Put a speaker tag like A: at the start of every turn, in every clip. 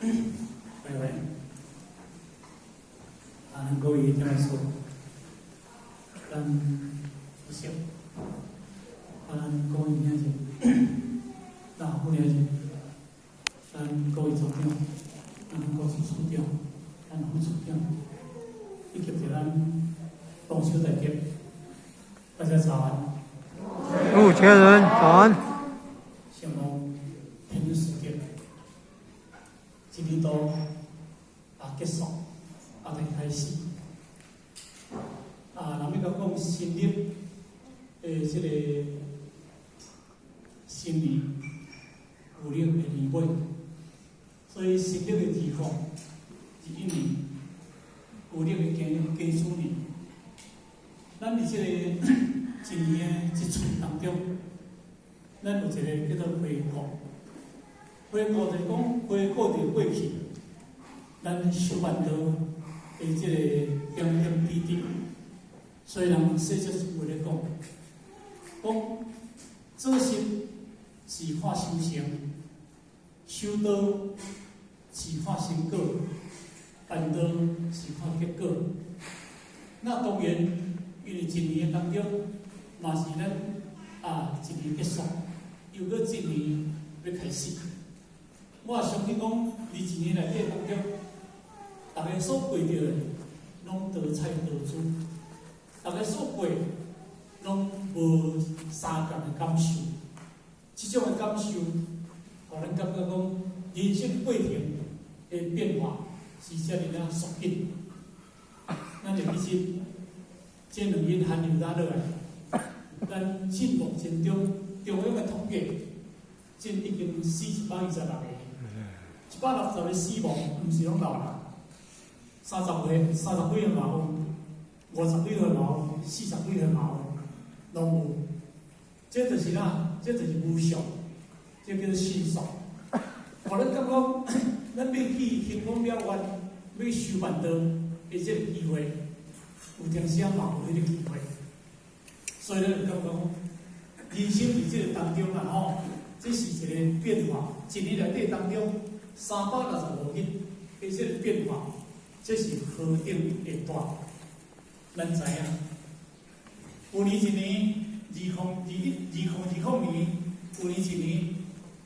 A: 喂喂，啊，咱各位聽說，咱主席，啊，咱各位兄弟，那副領袖，咱各位組長，咱各處處長，咱副處長，以及著咱同修大德，大家早安。
B: 主持人早安。
A: 承蒙天主賜福，一年度啊結束，啊再開始。啊，人欲講新曆的這個新年，舊曆的年尾，所以新曆的2021年，舊曆的庚子年，咱佇這個一年的一春當中，咱有一個叫做回顧。回顧就是講回顧著過去，咱修辦道的這個點點滴滴。所以人聖哲師父咧講，講做事是看修成，修道是看成果，辦道是看結果。那當然，因為一年當中，嘛是咱啊一年結束，又閣一年欲開始。我也相信講，佇一年內底當中，逐家所過著的，攏多彩多姿；逐家所過，攏無相仝的感受。這種的感受，予咱感覺講，人生過程的變化是遮爾仔速緊。咱就其實這2日寒流打落來，咱進目前中中央的統計，這已經死126個，160個死亡，毋是攏老人，30歲、30幾歲嘛有，50幾歲嘛有，40幾歲嘛有，攏有。這就是啥？這就是無常，這叫做迅速。予咱感覺，咱欲去行功了願，欲修辦道的這個機會，有當時仔嘛無彼個機會。所以咱就感覺講，人生佇這個當中啊吼，這是一個變化。一年內底當中，365日的這個變化，這是何等的大。咱知影，舊年一年，2021、2020年，舊年一年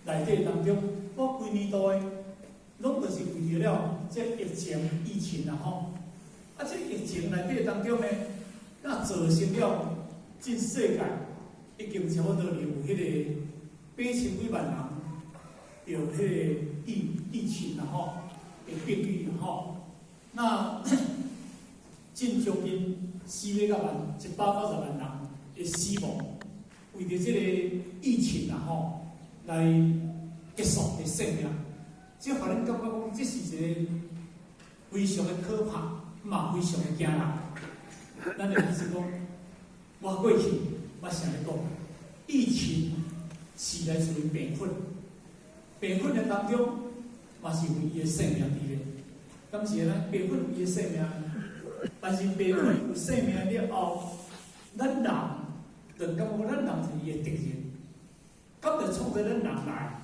A: 內底當中，我規年度的，攏就是為著了這疫情、疫情啊吼。啊，這疫情內底當中呢，那造成了這世界已經差不多有彼個8000幾萬人著彼個疫情啊吼，的病例啊吼。那近將近400萬、190萬人的死亡，為著這個疫情啊吼，來結束的生命，這予咱感覺講，這是一個非常的可怕，嘛非常的驚人。咱的意思講，我過去我成日講，疫情是來自於病菌，病菌的當中嘛是有伊的生命佇咧。敢是呢？病菌有伊的生命，但是病菌有生命了後，咱人就感覺咱人是伊的敵人，敢就衝著咱人來，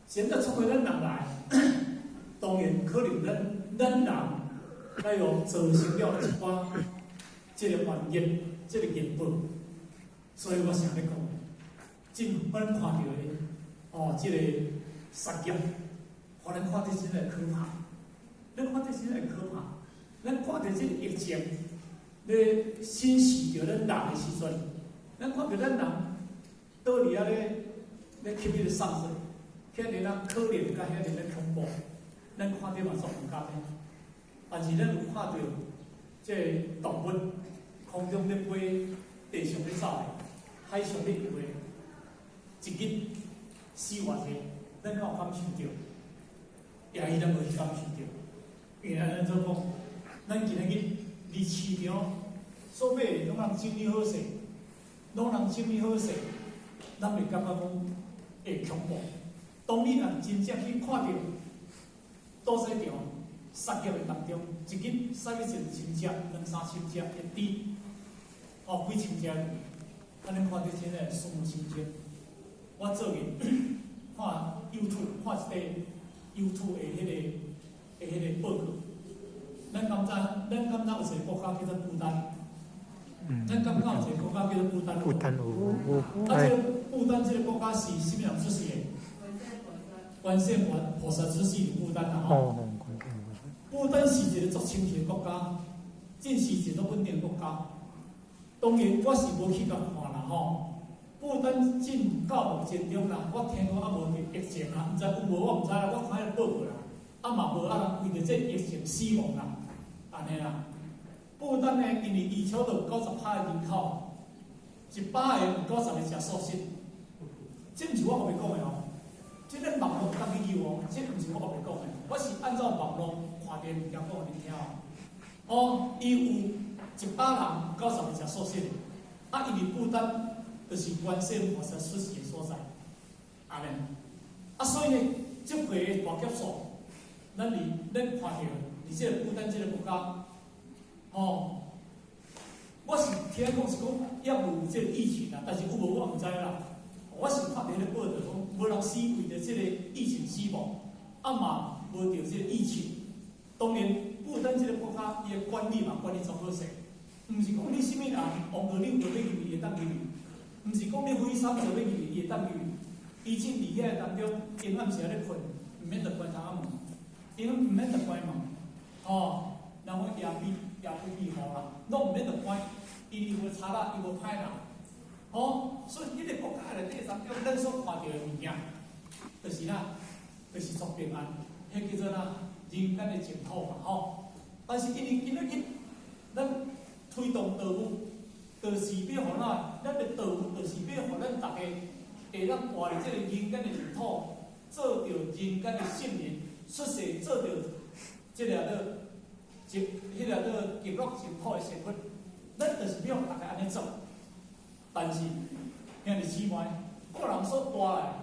A: 現在衝著咱人來，當然可能咱人來又造成了一寡這個原因，這個業報。所以我成日講，真咱看著的哦，這個殺業，予咱看著真會可怕。咱看著真會可怕。咱看著這個疫情咧侵襲著咱人的時陣，咱看著咱人倒佇遐咧吸彼個捒圾，遐爾仔可憐佮遐爾仔恐怖，咱看著嘛足毋甘的。但是咱有看著這個動物空中咧飛，地上咧走的，海上咧游的，一日死偌濟，咱敢有感受著？也許咱無去感受著，因為按怎講，咱今仔日佇市場所買的攏人整理好勢，攏人整理好勢，咱會感覺講會恐怖。當你若真正去看著屠宰場殺業的當中，一日殺一千隻、兩三千隻的豬，哦，幾千隻魚，按呢看著真的觸目心驚。我最近看 YouTube，看一個 YouTube 的彼個咱敢知有一個國家叫做不丹？咱敢知有一個國家叫做不丹？
B: 不丹有有。
A: 啊，這個不丹這個國家是啥物人出世的？觀世音菩薩出世佇不丹啦吼。不丹是一個足清氣的國家，真是一個穩定的國家。當然，我是無去共看啦吼。不丹進到目前中啦，我聽講猶無疫情啦，毋知有無我毋知啦，我看彼個報告啦，啊嘛無啊人為著這疫情死亡啦，按呢啦。不丹呢，因為伊差不多有90趴的人口，100個有90個食素食。這毋是我後面講的哦，這咱網路家己有哦，這毋是我後面講的，我是按照網路看著物件講予恁聽哦。哦，伊有100人90個食素食的，啊，因為不丹就是觀世音菩薩出世的所在，按呢，啊，所以呢，這回的大劫數，咱佇咱看著佇這個不丹這個國家，吼，我是聽講是講猶無這個疫情啦，但是有無我毋知啦。我是看著彼個報道講，無人死為著這個疫情死亡，啊嘛無著這個疫情。當然，不丹這個國家伊的管理嘛管理足好勢，毋是講你啥物人王哥你無欲入去，伊會當入去。毋是講你火三做欲入去，伊會當入去。伊進佇遐當中，因暗時咧睏，毋免著關窗仔門，𪜶毋免著關門，吼，人講夜庇夜庇庇護啦，攏毋免著關，伊無賊仔，伊無歹人，吼，所以彼個國家內底當中，咱所看著的物件，就是啥，就是足平安，彼叫做啥？人間的淨土嘛，吼。但是因為今仔日，咱推動道務，就是欲予咱，咱的道務就是欲予咱逐家會當活佇這個人間的淨土，做著人間的聖人，出世做著這個做極，彼個做極樂淨土的身份，咱就是欲予逐家按呢做。但是兄弟姊妹，個人所帶來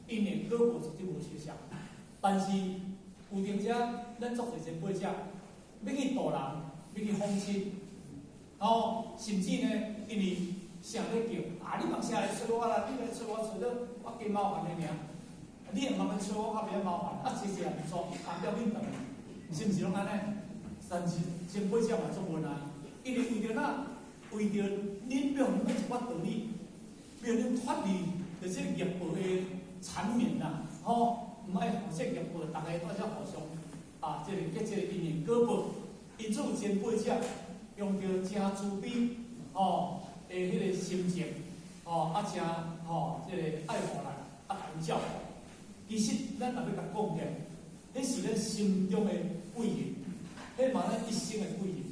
A: ，𪜶的果報絕對無相像。但是有陣時，咱足濟前輩者欲去度人，欲去訪親，吼，甚至呢，因為聲咧叫，啊，你茫聲來揣我啦，你來揣我揣到我加麻煩的爾，你也茫來揣我，較袂曉麻煩，啊，濟濟人毋錯，含了恁轉，是毋是攏按呢？但是前輩者嘛足無奈，因為為著哪，為著恁欲予恁一寡道理，欲予恁脫離著這個業報的纏綿啦，吼，毋愛予這個業報，逐家大家互相啊，這個結這個因緣果報，因此前輩者用著誠慈悲，吼的彼個心情，吼啊誠吼這個愛護咱，啊共𪜶照顧。其實咱若欲共講起來，彼是咱心中的貴人，彼嘛咱一生的貴人。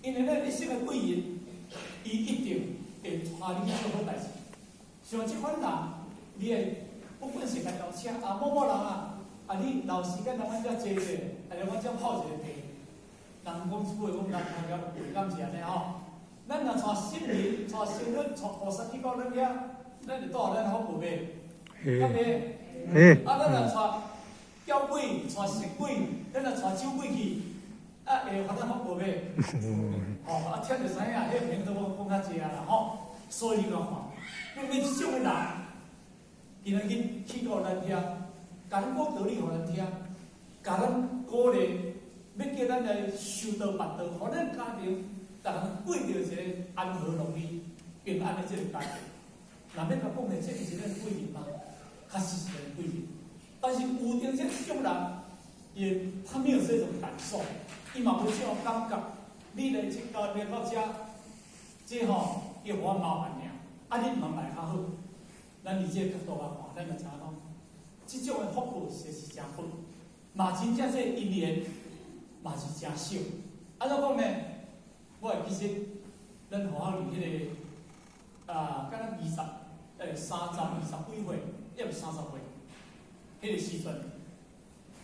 A: 因為咱一生的貴人，伊一定會帶你去做好代誌。像這款人，你會不管是共邀請啊某某人啊，啊你留時間來阮遮坐坐，啊來阮遮泡一個茶。人講這句話講人聽了敢是按呢吼？咱若帶聖人、帶仙女、帶菩薩去到咱遐，咱會帶予咱福報袂？敢袂？啊，咱若帶嬌鬼、帶色鬼，咱若帶酒鬼去，啊，會予咱福報袂？吼，啊，聽就知影，彼個名都我講較濟啊啦吼。所以你看，因為這種的人，今仔日去到咱遐，共咱講道理予咱聽，共咱鼓勵，欲叫咱來修道辦道，予咱家庭逐人過著一個安和樂利、平安的這個家庭。若欲共講的，這毋是咱貴人嗎？確實是咱貴人。但是有陣這種人，伊他沒有這種感受，伊嘛無這種感覺。你來這到來到遮，這吼伊予我麻煩爾，啊，你毋通來較好。咱佇這個角度來看，咱就知影講，這種的福報實是誠薄，嘛真正這因緣嘛是誠少。按怎講呢？我會記得咱學校佇彼個啊，敢若二十30、20幾歲，抑是30歲，彼個時陣，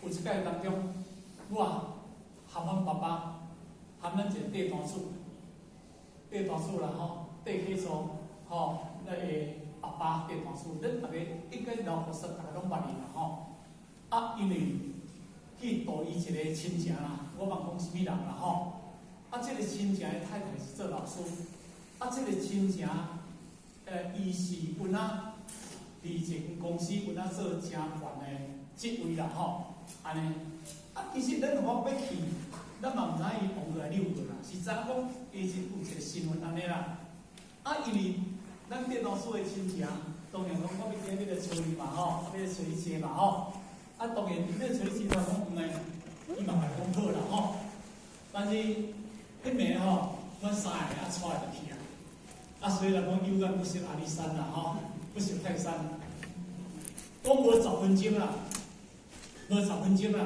A: 有一擺當中，我含阮爸爸，含咱一個綴大姊，綴大姊啦吼，綴起祖吼，那個阿爸綴大姊，恁逐家應該老菩薩，逐家攏捌伊啦吼。啊，因為去度伊一個親情啦，我茫講啥物人啦吼。啊，這個親情的太太是做老師，啊，這個親情，伊是阮仔佇一間公司，阮仔做誠懸的職位啦吼。按呢，啊，其實咱若講欲去，咱嘛毋知伊王過來遛過啦，是知影講伊是有一個新聞按呢啦。啊，因為咱電腦師的親情，當然講我欲今日來揣伊嘛吼，欲來揣伊坐嘛吼。啊，當然欲揣伊坐，他講毋免，伊嘛會講好啦吼。但是彼暝吼，阮三個啊帶入去啊。啊，所以來講有緣不識阿里山啦吼，不識泰山。講無十分鐘啦，無十分鐘啦，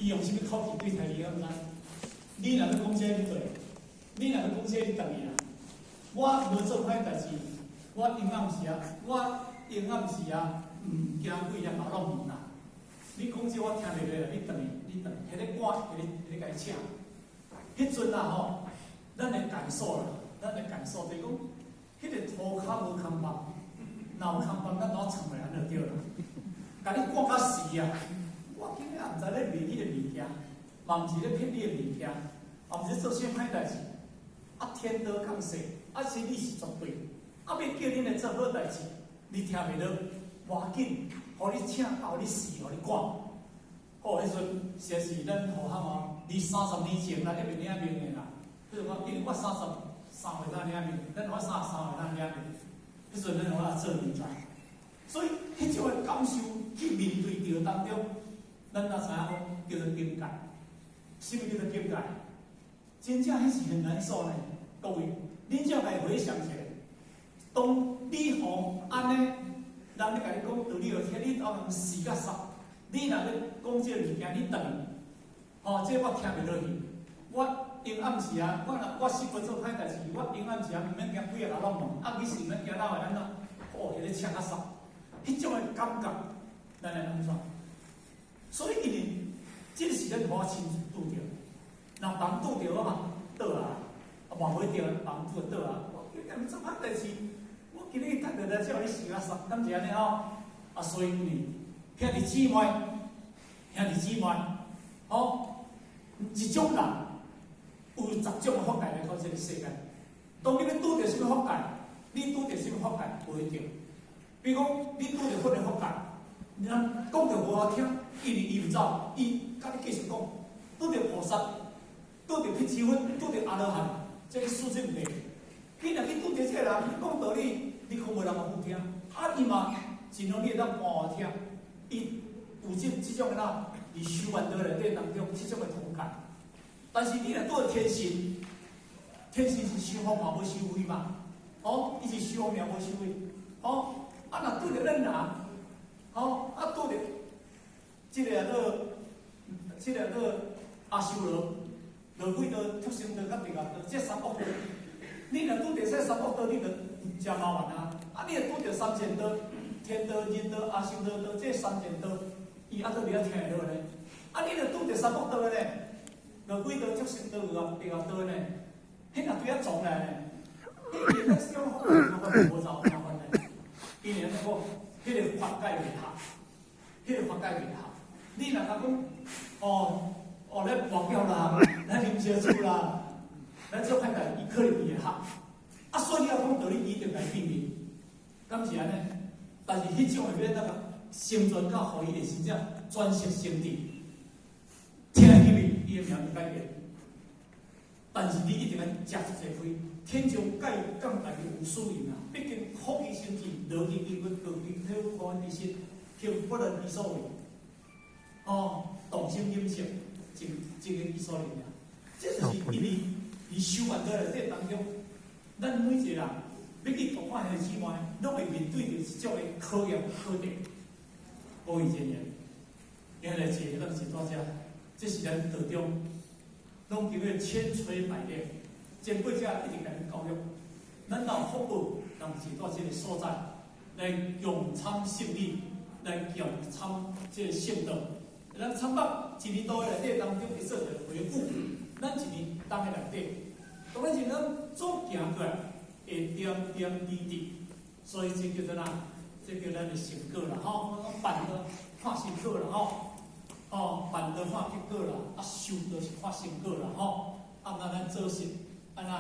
A: 伊用啥物口氣對待你，敢知？你若欲講這個，你對；你若欲講這個，你轉去啦。我無做歹代誌，我永暗時啊，我永暗時啊，毋驚鬼來共我弄門啦。你講這我聽袂落啦，你轉去，你轉去，彼个趕，彼个彼个共伊請。彼陣啊吼，咱的感受啦，咱的感受就是講，彼个塗跤無空放，若有空放，咱都藏袂按就對啦。共你趕較死啊！我今日也毋知咧賣你的物件，嘛毋是咧騙你的物件，嘛毋是做啥物歹代誌。啊，天道降世，啊，是你是絕對，啊，欲叫恁來做好代誌，你聽袂落，無要緊，予你請，予你死，予你趕。哦，彼陣實是咱好漢哦，佇30年前啦，還未領命的啦。比如講，因為我33歲才領命，咱我33歲才領命，彼陣咱我做人才，所以彼種的感受去面對著當中，咱若知影講叫做境界，啥物叫做境界？真正彼是很難受呢，各位，恁才來回想一下，當你予按呢，人咧共你講道理落聽，你當人死甲捒，你若欲講這个物件，你轉去，吼，這我聽袂落去。我永暗時啊，我若我死不做歹代誌，我永暗時啊，毋免驚鬼仔共弄門，啊，其實毋免驚老會按怎，哦，彼个請較捒，彼種的感覺，咱來按怎？所以因為這個是咱無法親自拄著，若別人拄著我嘛倒啊，啊，嘛無一定別人拄著倒啊。我今日做歹代誌，我今日趁著來叫你死較捒，敢是按呢吼？啊，所以因為兄弟姊妹，兄弟姊妹，吼，一種人有十種的法界來到這個世間。當你欲拄著啥物法界，你拄著啥物法界無一定。比如講，你拄著佛的法界，人講著無好聽，因為伊毋走，伊共你繼續講。拄著菩薩，拄著辟支佛，拄著阿羅漢，這個素質毋對。你若去拄著這個人，你講道理，你可無人嘛好聽。啊，伊嘛盡量你會當搬予聽，伊有這種的啦，佇修煉道內底當中，這種的同感。但是你若拄著天神，天神是收福嘛，無收費嘛？哦，伊是收福爾無收費。哦，啊，若拄著咱人，哦，啊拄著這個做，這個做阿修羅、餓鬼道、畜生道、佮地獄道，這三惡道。你若拄著這三惡道，你就誠麻煩啊！啊，你若拄著三善道、天道、人道、阿修羅道，這三善道，伊猶閣袂曉聽會落呢？啊，你若拄著三惡道的呢？餓鬼道、畜生道、地獄道呢？彼若對遐撞來呢？彼個咱小可無走麻煩呢？因為按怎講，彼個法界袂合，彼個法界袂合。你若共講，哦哦，咱跋筊啦，咱啉燒酒啦，咱做歹代，伊可能伊會合。啊，所以你欲講道理，伊一定共變面，敢是按呢？但是彼種的欲按怎成全到，予伊會真正轉識成智，聽入去，伊的名就改變。但是你一定愛食一濟虧，天上蓋降大有輸贏啊！畢竟福其心志，勞其筋骨，勞其體膚，苦其身，行不能其所為。哦，動心忍性，靜靜言其所能啊！這就是因為佇修煉道內底當中，咱每一個人欲去度化兄弟姊妹，攏會面對著這種的考驗考題。無意前言，今日坐咱是大家，這是咱道中攏經過千錘百煉，前輩者一直共咱教育，咱有福報，人坐佇這個所在來共參聖理，來共參這個聖道。咱參捌一年多的內底當中，會做一個回顧。咱一年當的內底，當然是咱所行過來會點點滴滴，所以這叫做啥？這叫咱的成果啦，吼！我講辦道看成果啦，吼！哦，辦道看結果啦，啊，修道是看成果啦，吼！啊，那咱做事，按怎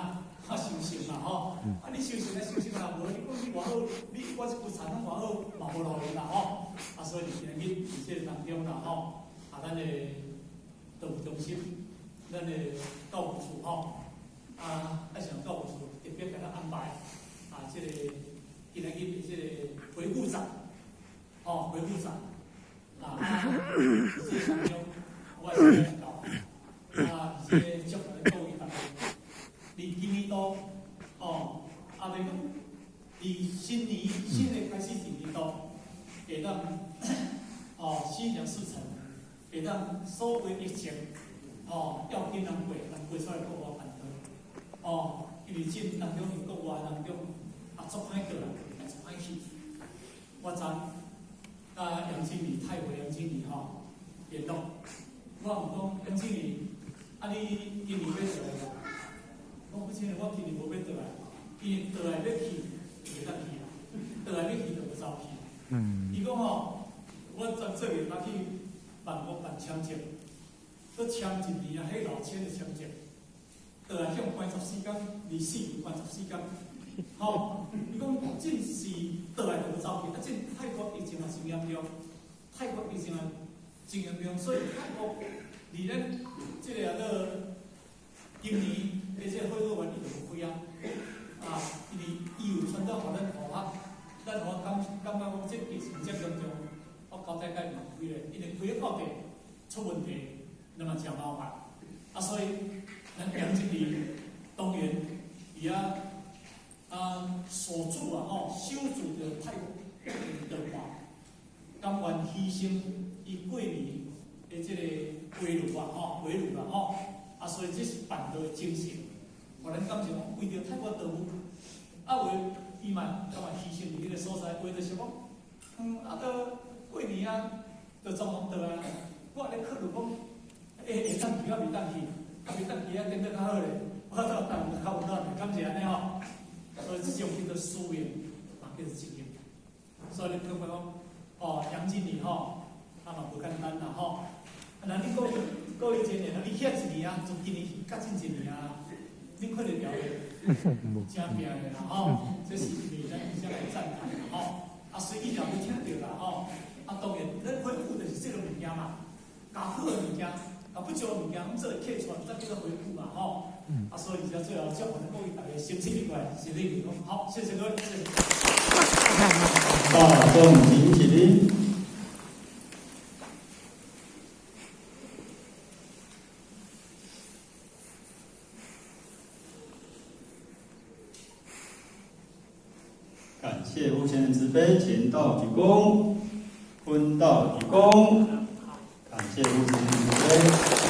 A: 看修行啦，吼！啊，你修行來修行啦，無你講你偌好，你我這句禪攏偌好，嘛無路用啦，吼！啊，所以今日佇這個當中啦，吼！啊，咱的道務中心，咱的教務處吼，啊，愛上教務處特別共咱安排啊，這個今仔日的這個回顧展，吼，回顧展，啊，這個當中我也是到，啊，這個祝福各位大家，佇今年度，吼，啊，欲講佇新年新的開始一年度，會當，吼，心想事成，會當所有疫情，吼，要緊人過，人過出來國外辦道，吼，因為這當中佇國外當中，啊，足歹過來，足歹去。我昨佮楊經理，泰國楊經理吼聯絡，我問講楊經理，啊你今年欲倒來無？講不清，我今年無欲倒來，因為倒來欲去就袂當去啊，倒來欲去就無走去。伊講吼，我昨做月才去辦公辦簽證，閣簽一年啊，彼老簽的簽證，倒來向關14工，24關14工，吼，伊講真是倒來就無走去，啊，這泰國疫情也真嚴重，泰國疫情也真嚴重，所以泰國佇咱這個啊做今年的這個會會員伊就無開啊，啊，因為伊有傳達予咱同學，咱予我感覺講這疫情遮嚴重，我交代該嘛開咧，因為開到底出問題，那麼誠麻煩，啊，所以咱楊經理當然伊啊啊守住啊吼，守住著泰國的話，甘願犧牲伊過年的這個歸路啊吼，歸路啊吼，啊，所以這是辦道的精神，予咱感受講為著泰國道務，啊有的伊嘛甘願犧牲佇彼個所在，有的就是講，啊，都過年啊，就裝潢倒來，我咧考慮講，會當去抑未當去，啊未當去啊，等得較好咧，我都等較有道理，敢是按呢吼？所以這種叫做使命，嘛叫做責任。所以你感覺講，哦，楊經理吼，啊嘛無簡單啦吼。啊，若你過過一年，啊，你遐一年啊，從今年較進一年啊，你看得著的，誠拼的啦吼。這是因為咱才來讚嘆啦吼。啊，所以以後你聽著啦吼。啊，當然，咱回顧就是這個物件嘛，較好的物件，較不足的物件，攏做客串，才叫做回顧嘛吼。啊，所以才最後祝福各位大家身體愉快，身體健康。好，謝謝各位，謝謝。
C: 大眾請起立。感謝吳先生慈悲，前道鞠躬，坤道鞠躬。感謝吳先生慈悲。